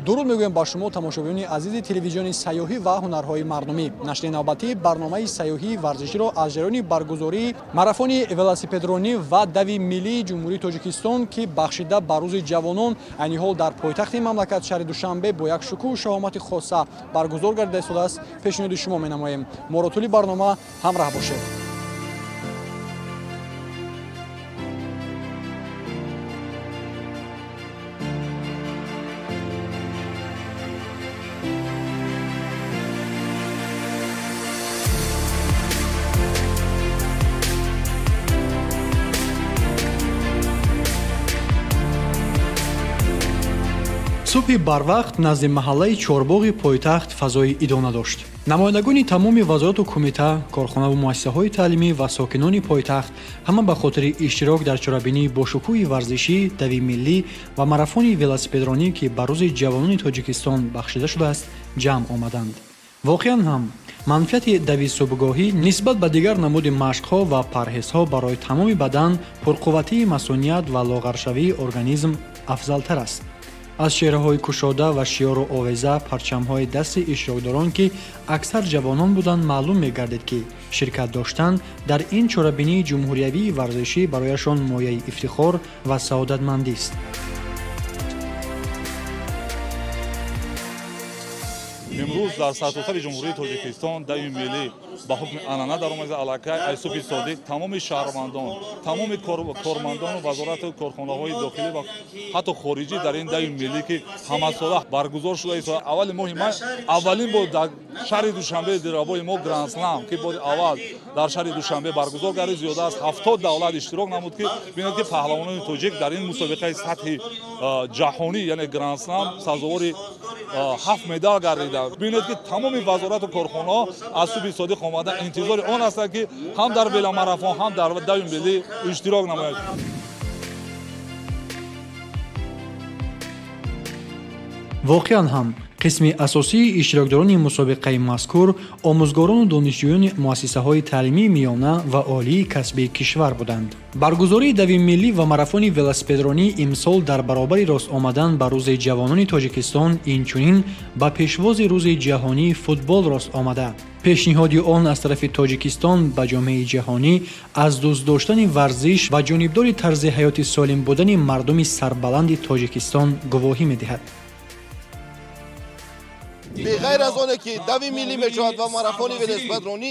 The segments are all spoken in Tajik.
Дуруд мегӯем ба шумо тамошобинони азизи телевизиони сайёҳӣ ва ҳунарҳои мардумӣ. Нашри навбатии барномаи сайёҳии варзиширо аз ҷараёни баргузории марафони велосипедронӣ ва дави миллии Ҷумҳурии Тоҷикистон, ки бахшида ба рӯзи ҷавонон айни ҳол дар пойтахти мамлакат шаҳри Душанбе бо як шукӯҳу шаҳомати хоса баргузор гардида истодааст, пешниҳоди шумо менамоем. Моро тӯли барнома ҳамроҳ бошед. Субҳи барвақт назди маҳаллаи Чорбоғи пойтахт фазои идона дошт. Намояндагони тамоми вазорату кумита, корхонаву муассисаҳои таълимӣ ва сокинони пойтахт ҳама ба хотири иштирок дар чорабинии бошукӯҳи варзишӣ, дави миллӣ ва марафони велосипедронӣ, ки ба рӯзи ҷавонони Тоҷикистон бахшида шудааст, ҷамъ омаданд. Воқеан ҳам манфиати дави субҳгоҳӣ нисбат ба дигар намуди машқҳо ва парҳезҳо барои тамоми бадан, пурқувватии масуният ва лоғаршавии организм афзалтар аст. Аз чеҳраҳои кушода ва шиёру овеза, парчамҳои дасти иштирокдорон, ки аксар ҷавонон буданд, маълум мегардид, ки ширкат доштан дар ин чорабинии ҷумҳуриявии варзишӣ барояшон мояи ифтихор ва саодатмандист. Имрӯз дар сартосари Ҷумҳурии Тоҷикистон дави миллӣ ба ҳукми анъана даромада аллакай аз субҳи содиқ тамоми шаҳрвандон, тамоми кормандону вазорату корхонаҳои дохилӣ ва ҳатто хориҷӣ дар ин дави миллӣ, ки ҳамасола баргузор шуда истод, аввали моҳи май аввалин бор дар шаҳри Душанбе дирабои мо Гранд-слам, ки бори аввал дар шаҳри Душанбе баргузор гардид, зиёда аз 70 давлат иштирок намуд, ки бинед, ки паҳлавонони тоҷик дар ин мусобиқаи сатҳи ҷаҳонӣ, яъне Гранд-слам, сазовори 7 медал гардиданд. Бинед, ки тамоми вазорату корхонаҳо аз субҳи содиқ омада интизори он ҳастанд, ки ҳам дар веломарафон, ҳам дар дави миллӣ иштирок намоянд. Воқеан ҳам қисми асосии иштирокдорони мусобиқаи мазкур омӯзгорону донишҷӯёни муассисаҳои таълимии миёна ва олии касбии кишвар буданд. Баргузории дави миллӣ ва марафони велосипедронӣ имсол дар баробари рост омадан ба рӯзи ҷавонони Тоҷикистон инчунин ба пешвози рӯзи ҷаҳонии футбол рост омада. Пешниҳоди он аз тарафи Тоҷикистон ба ҷомеаи ҷаҳонӣ аз дӯст доштани варзиш ва ҷонибдори тарзи ҳаёти солим будани мардуми сарбаланди Тоҷикистон гувоҳӣ медиҳад. Беғайр аз оне ки дави миллӣ мешавад ва марафони велосипедронӣ,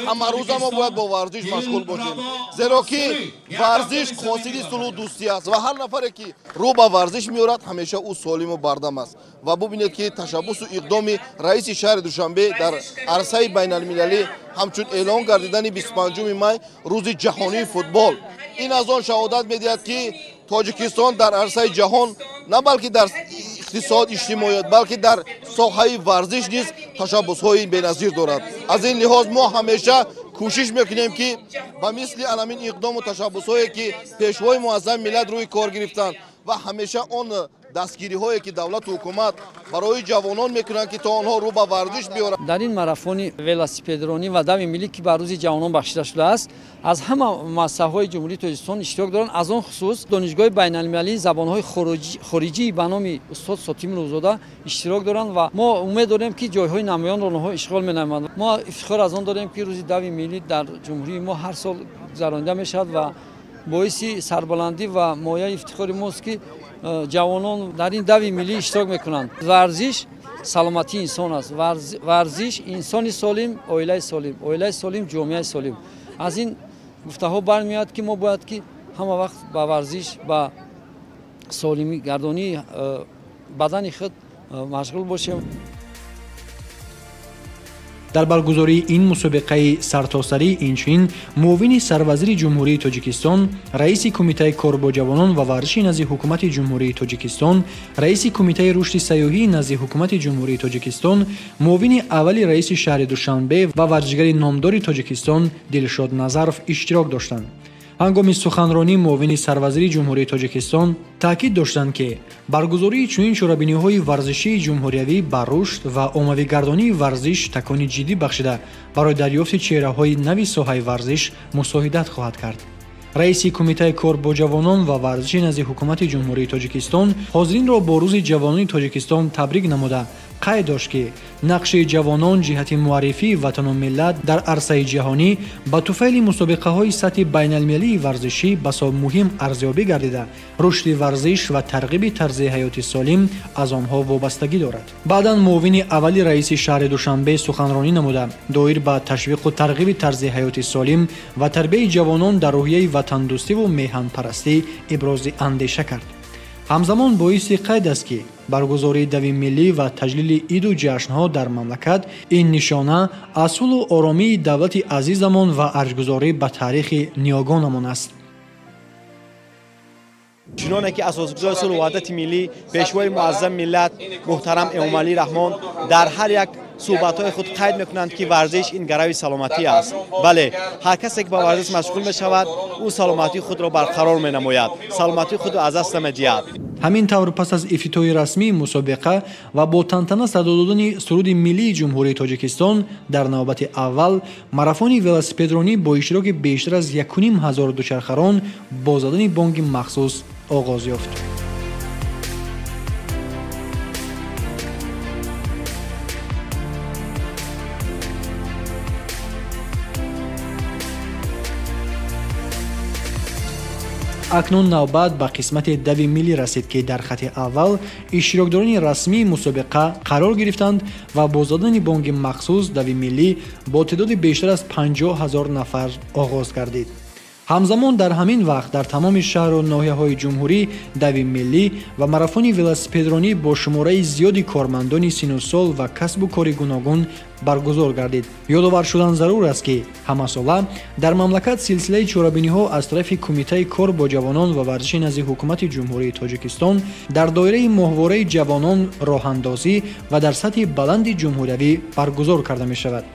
ҳамарӯза мо бояд бо варзиш машғул бошем, зеро ки варзиш қосили сулҳу дӯстӣ аст ва ҳар нафаре ки рӯ ба варзиш меорад, ҳамеша ӯ солиму бардам аст. Ва бубинед, ки ташаббусу иқдоми раиси шаҳри Душанбе дар арсаи байналмилалӣ ҳамчун эълон гардидани 25 май рӯзи ҷаҳонии футбол, ин аз он шаҳодат медиҳад, ки Тоҷикистон дар арсаи ҷаҳон на балки дар иқтисод, иҷтимоиёт, балки дар соҳаи варзиш низ ташаббусҳои беназир дорад. Аз ин лиҳоз мо ҳамеша кӯшиш мекунем, ки ба мисли анамин иқдому ташаббусҳое, ки пешвои муаззами миллат рӯи кор гирифтанд ва ҳамеша он дастгириҳое, ки давлату ҳукумат барои ҷавонон мекунанд, ки то онҳо рӯ ба варзиш биёранд. Дар ин марафони велосипедронӣ ва дави миллӣ, ки ба рӯзи ҷавонон бахшида шудааст, аз ҳама муассисаҳои Ҷумҳурии Тоҷикистон иштирок доранд. Аз он хусус Донишгоҳи байналмилалии забонҳои хориҷӣ ба номи устод Сотим Нурзода иштирок доранд ва мо умед дорем, ки ҷойҳои намоёнро онҳо ишғол менамоянд. Мо ифтихор аз он дорем, ки рӯзи дави миллӣ дар ҷумҳурии мо ҳар сол гузаронида мешавад ва боиси сарбаландӣ ва мояи ифтихори мост, ки ҷавонон дар ин дави миллӣ иштирок мекунанд. Варзиш саломатии инсон аст. Варзиш инсони солим, оилаи солим, оилаи солим, ҷомеаи солим. Аз ин гуфтаҳо бармеояд, ки мо бояд ки ҳама вақт ба варзиш, ба солимгардонии бадани худ машғул бошем. Дар баргузории ин мусобиқаи сартосарӣ инчунин муовини сарвазири Ҷумҳурии Тоҷикистон, раиси Кумитаи кор бо ҷавонон ва варзиши назди Ҳукумати Ҷумҳурии Тоҷикистон, раиси Кумитаи рушди сайёҳии назди Ҳукумати Ҷумҳурии Тоҷикистон, муовини аввали раиси шаҳри Душанбе ва варзишгари номдори Тоҷикистон Дилшод Назаров иштирок доштанд. Ҳангоми суханронӣ муовини сарвазири Ҷумҳурии Тоҷикистон таъкид доштанд, ки баргузории чунин чорабиниҳои варзишии ҷумҳуриявӣ ба рушд ва оммавигардонии варзиш такони ҷиддӣ бахшида барои дарёфти чеҳраҳои нави соҳаи варзиш мусоидат хоҳад кард. Раиси Кумитаи кор бо ҷавонон ва варзиши назди Ҳукумати Ҷумҳурии Тоҷикистон ҳозиринро бо рӯзи ҷавонони Тоҷикистон табрик намуда, қайд дошт, ки нақши ҷавонон ҷиҳати муаррифии ватану миллат дар арсаи ҷаҳонӣ ба туфайли мусобиқаҳои сатҳи байналмилалии варзишӣ басо муҳим арзёбӣ гардида, рушди варзиш ва тарғиби тарзи ҳаёти солим аз онҳо вобастагӣ дорад. Баъдан муовини аввали раиси шаҳри Душанбе суханронӣ намуда, доир ба ташвиқу тарғиби тарзи ҳаёти солим ва тарбияи ҷавонон дар рӯҳияи ватандӯстиву меҳанпарастӣ ибрози андеша кард. Ҳамзамон боиси қайд аст, ки баргузории дави миллӣ ва таҷлили иду ҷашнҳо дар мамлакат ин нишона аз сулҳу оромии давлати азизамон ва арҷгузорӣ ба таърихи ниёгонамон аст. Чуноне ки асосгузори сулҳу ваҳдати миллӣ, пешвои муаззами миллат муҳтарам Эмомалӣ Раҳмон дар ҳар як суҳбатҳои худ қайд мекунанд, ки варзиш ин гарави саломатӣ аст. Бале, ҳар касе ки ба варзиш машғул мешавад, ӯ саломатии худро барқарор менамояд, саломатии худро аз даст намедиҳад. Ҳамин тавр, пас аз ифтитоҳи расмии мусобиқа ва бо тантана садо додани суруди миллии Ҷумҳурии Тоҷикистон, дар навбати аввал марафони велосипедронӣ бо иштироки бештар аз 1500 дучархарон бо задани бонги махсус оғоз ёфт. Акнун навбат ба қисмати дави миллӣ расид, ки дар хати аввал иштирокдорони расмии мусобиқа қарор гирифтанд ва бо задани бонги махсус дави миллӣ бо теъдоди бештар аз 50 000 нафар оғоз гардид. Ҳамзамон дар ҳамин вақт дар тамоми шаҳру ноҳияҳои ҷумҳурӣ дави миллӣ ва марафони велосипедронӣ бо шумораи зиёди кормандони сину сол ва касбу кори гуногун баргузор гардид. Ёдовар шудан зарур аст, ки ҳамасола дар мамлакат силсилаи чорабиниҳо аз тарафи Кумитаи кор бо ҷавонон ва варзиши назди Ҳукумати Ҷумҳурии Тоҷикистон дар доираи моҳвораи ҷавонон роҳандозӣ ва дар сатҳи баланди ҷумҳуриявӣ баргузор карда мешавад.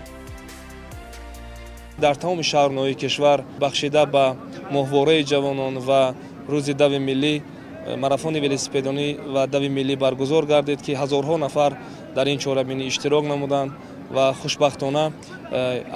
Дар тамоми шаҳру ноҳияи кишвар бахшида ба моҳвораи ҷавонон ва рӯзи дави миллӣ марафони велосипедонӣ ва дави миллӣ баргузор гардид, ки ҳазорҳо нафар дар ин чорабинӣ иштирок намуданд ва хушбахтона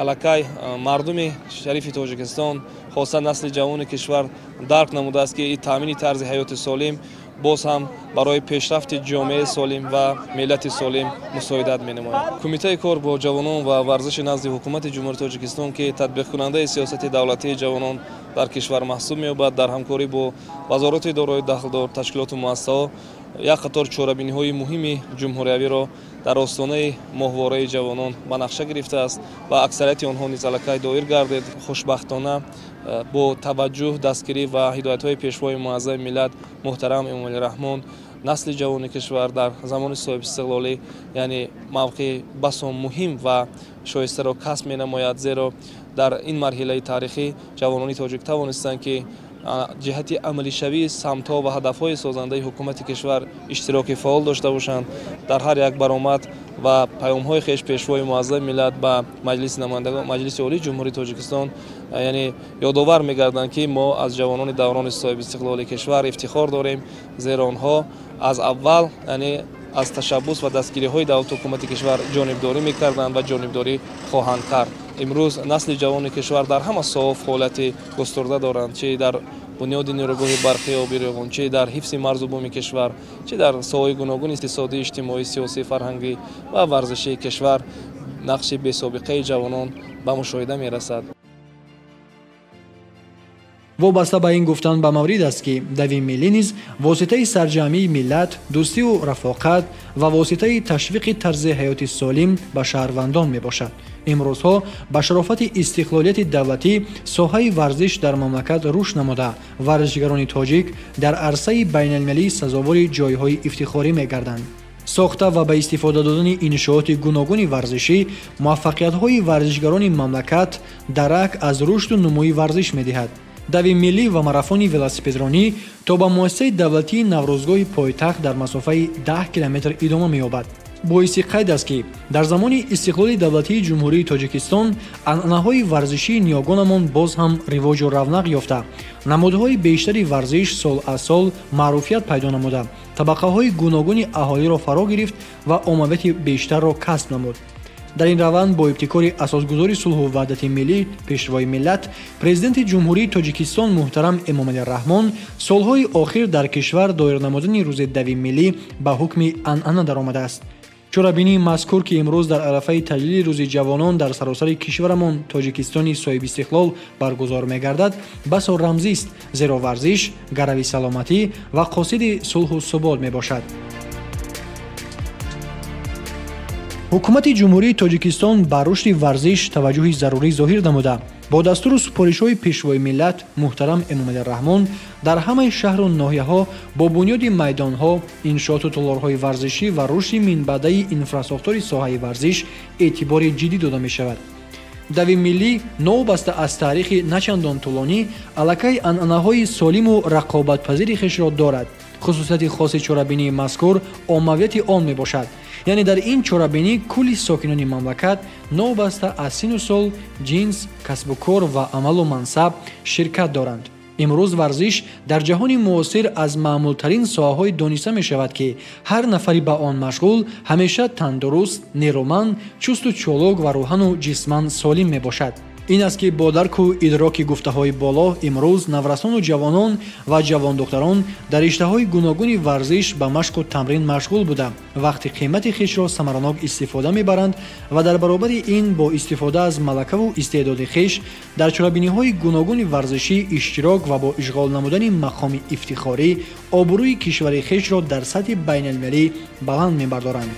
аллакай мардуми шарифи Тоҷикистон, хоса насли ҷавони кишвар дарк намудааст, ки таъмини тарзи ҳаёти солим боз ҳам барои пешрафти ҷомеаи солим ва миллати солим мусоидат менамояд. Кумитаи кор бо ҷавонон ва варзиши назди Ҳукумати Ҷумҳурии Тоҷикистон, ки татбиқкунандаи сиёсати давлатии ҷавонон дар кишвар маҳсуб меёбад, дар ҳамкорӣ бо вазорати идораҳои дахлдор, ташкилоту муассисаҳо як қатор чорабиниҳои муҳими ҷумҳуриявиро дар остонаи моҳвораи ҷавонон ба нақша гирифтааст ва аксарияти онҳо низ аллакай доир гардид. Хушбахтона бо таваҷҷӯҳ, дастгирӣ ва ҳидоятҳои пешвои муаззами миллат муҳтарам Эмомалӣ Раҳмон насли ҷавони кишвар дар замони соҳибистиқлолӣ, яъне мавқеи басо муҳим ва шоистаро касб менамояд, зеро дар ин марҳилаи таърихӣ ҷавонони тоҷик тавонистанд, ки ҷиҳати амалишавии самтҳо ва ҳадафҳои созандаи ҳукумати кишвар иштироки фаъол дошта бошанд. Дар ҳар як баромад ва паёмҳои хеш пешвои муаззами миллат ба Маҷлиси намояндагон, Маҷлиси Олии Ҷумҳурии Тоҷикистон, яъне ёдовар мегарданд, ки мо аз ҷавонони даврони соҳибистиқлоли кишвар ифтихор дорем, зеро онҳо аз аввал, яъне аз ташаббус ва дастгириҳои давлату ҳукумати кишвар ҷонибдорӣ мекарданд ва ҷонибдорӣ хоҳанд кард. Имрӯз насли ҷавони кишвар дар ҳама соҳа фаъолияти густурда доранд, чи дар бунёди нерӯгоҳи барқи оби Роғун, чи дар ҳифзи марзу буми кишвар, чи дар соҳаҳои гуногуни иқтисодӣ, иҷтимоӣ, сиёсӣ, фарҳангӣ ва варзишии кишвар нақши бесобиқаи ҷавонон ба мушоҳида мерасад. Вобаста ба ин гуфтан ба маврид аст, ки дави миллӣ низ воситаи сарҷамъии миллат, дӯстиву рафоқат ва воситаи ташвиқи тарзи ҳаёти солим ба шаҳрвандон мебошад. Имрӯзҳо ба шарофати истиқлолияти давлатӣ соҳаи варзиш дар мамлакат рушд намуда, варзишгарони тоҷик дар арсаи байналмилалӣ сазовори ҷойҳои ифтихорӣ мегарданд. Сохта ва ба истифода додани иншооти гуногуни варзишӣ муваффақиятҳои варзишгарони мамлакат дарак аз рушду нумӯи варзиш медиҳад. Дави миллӣ ва марафони велосипедронӣ то ба муассисаи давлатии Наврӯзгоҳи пойтахт дар масофаи 10 километр идома меёбад. Боиси қайд аст, ки дар замони истиқлоли давлатии Ҷумҳурии Тоҷикистон анъанаҳои варзишии ниёгонамон боз ҳам ривоҷу равнақ ёфта, намудҳои бештари варзиш сол аз сол маъруфият пайдо намуда, табақаҳои гуногуни аҳолиро фаро гирифт ва оммавияти бештарро касб намуд. Дар ин раванд бо ибтикори асосгузори сулҳу ваҳдати миллӣ, пешвои миллат, президенти Ҷумҳурии Тоҷикистон муҳтарам Эмомалӣ Раҳмон солҳои охир дар кишвар доир намудани рӯзи дави миллӣ ба ҳукми анъана даромадааст. Чорабинии мазкур, ки имрӯз дар арафаи таҷлили рӯзи ҷавонон дар саросари кишварамон Тоҷикистони соҳибистиқлол баргузор мегардад, басо рамзист, зеро варзиш гарави саломатӣ ва қосиди сулҳу субот мебошад. Ҳукумати Ҷумҳурии Тоҷикистон ба рушди варзиш таваҷҷӯҳи зарурӣ зоҳир намуда, бо дастуру супоришҳои пешвои миллат муҳтарам Эмомалӣ Раҳмон дар ҳамаи шаҳру ноҳияҳо бо бунёди майдонҳо, иншооту толорҳои варзишӣ ва рушди минбаъдаи инфрасохтори соҳаи варзиш эътибори ҷиддӣ дода мешавад. Дави миллӣ новобаста аз таърихи начандон тӯлонӣ аллакай анъанаҳои солиму рақобатпазири хешро дорад. Хусусияти хоси чорабинии мазкур оммавияти он мебошад. Яъне дар ин чорабинӣ кулли сокинони мамлакат новобаста аз сину сол, ҷинс, касбу кор ва амалу мансаб ширкат доранд. Имрӯз варзиш дар ҷаҳони муосир аз маъмултарин соҳаҳои дониста мешавад, ки ҳар нафари ба он машғул ҳамеша тандуруст, нерӯманд, чусту чолок ва рӯҳану ҷисман солим мебошад. Ин аст, ки бо дарку идроки гуфтаҳои боло имрӯз наврасону ҷавонон ва ҷавондухтарон дар риштаҳои гуногуни варзиш ба машқу тамрин машғул буда, вақти қимати хешро самаранок истифода мебаранд ва дар баробари ин бо истифода аз малакаву истеъдоди хеш дар чорабиниҳои гуногуни варзишӣ иштирок ва бо ишғол намудани мақоми ифтихорӣ обрӯи кишвари хешро дар сатҳи байналмилалӣ баланд мебардоранд.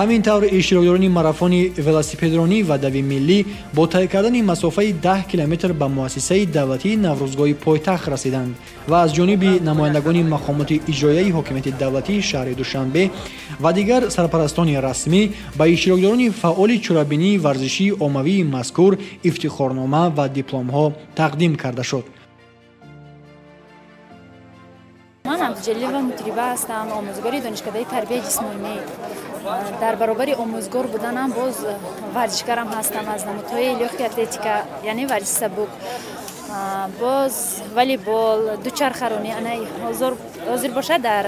Ҳамин тавр иштирокдорони марафони велосипедронӣ ва дави миллӣ бо тай кардани масофаи 10 километр ба муассисаи давлатии Наврӯзгоҳи пойтахт расиданд ва аз ҷониби намояндагони мақомоти иҷроияи ҳокимияти давлатии шаҳри Душанбе ва дигар сарпарастони расмӣ ба иштирокдорони фаъоли чорабинии варзишии оммавии мазкур ифтихорнома ва дипломҳо тақдим карда шуд. Ман Абдуҷалилова Мутриба ҳастам, омӯзгори донишкадаи тарбияи ҷисмонӣ. Дар баробари омӯзгор буданам боз варзишгарам ҳастам аз намудҳои лёгкий атлетика, яъне варзиши сабук, боз волейбол, дучархаронӣ. Ана ҳозир бошад дар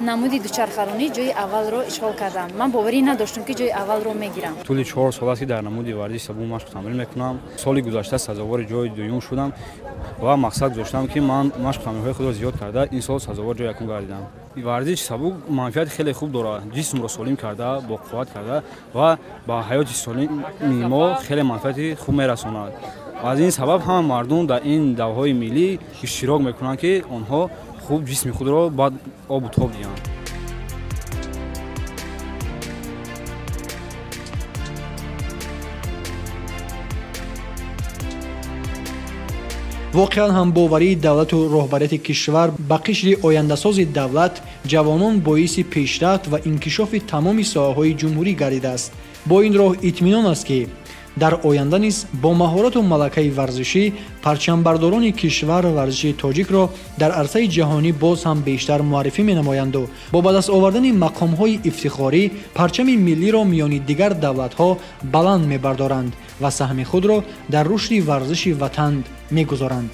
намуди дучархаронӣ ҷои аввалро ишғол кардам. Ман боварӣ надоштам, ки ҷои аввалро мегирам. Тӯли 4 сол аст, ки дар намуди варзиши сабук машқу тамрин мекунам. Соли гузашта сазовори ҷои дуюм шудам ва мақсад гузоштам, ки ман машқу тамринҳои худро зиёд карда ин сол сазовор ҷои якум гардидам. Варзиши сабук манфиати хеле хуб дорад, ҷисмро солим карда, бо қувват карда ва ба ҳаёти солими мо хеле манфиати хуб мерасонад. Аз ин сабаб ҳама мардум дар ин давҳои миллӣ иштирок мекунанд, ки онҳо хуб ҷисми худро баъд обу тоб диҳанд. Воқеан ҳам боварии давлату роҳбарияти кишвар ба қишри ояндасози давлат ҷавонон боиси пешрафт ва инкишофи тамоми соҳаҳои ҷумҳурӣ гардидааст. Бо ин роҳ итминон аст, ки дар оянда низ бо маҳорату малакаи варзишӣ парчамбардорони кишвар варзиши тоҷикро дар арсаи ҷаҳонӣ боз ҳам бештар муаррифӣ менамоянду бо ба даст овардани мақомҳои ифтихорӣ парчами миллиро миёни дигар давлатҳо баланд мебардоранд ва саҳми худро дар рушди варзиши ватан мегузоранд.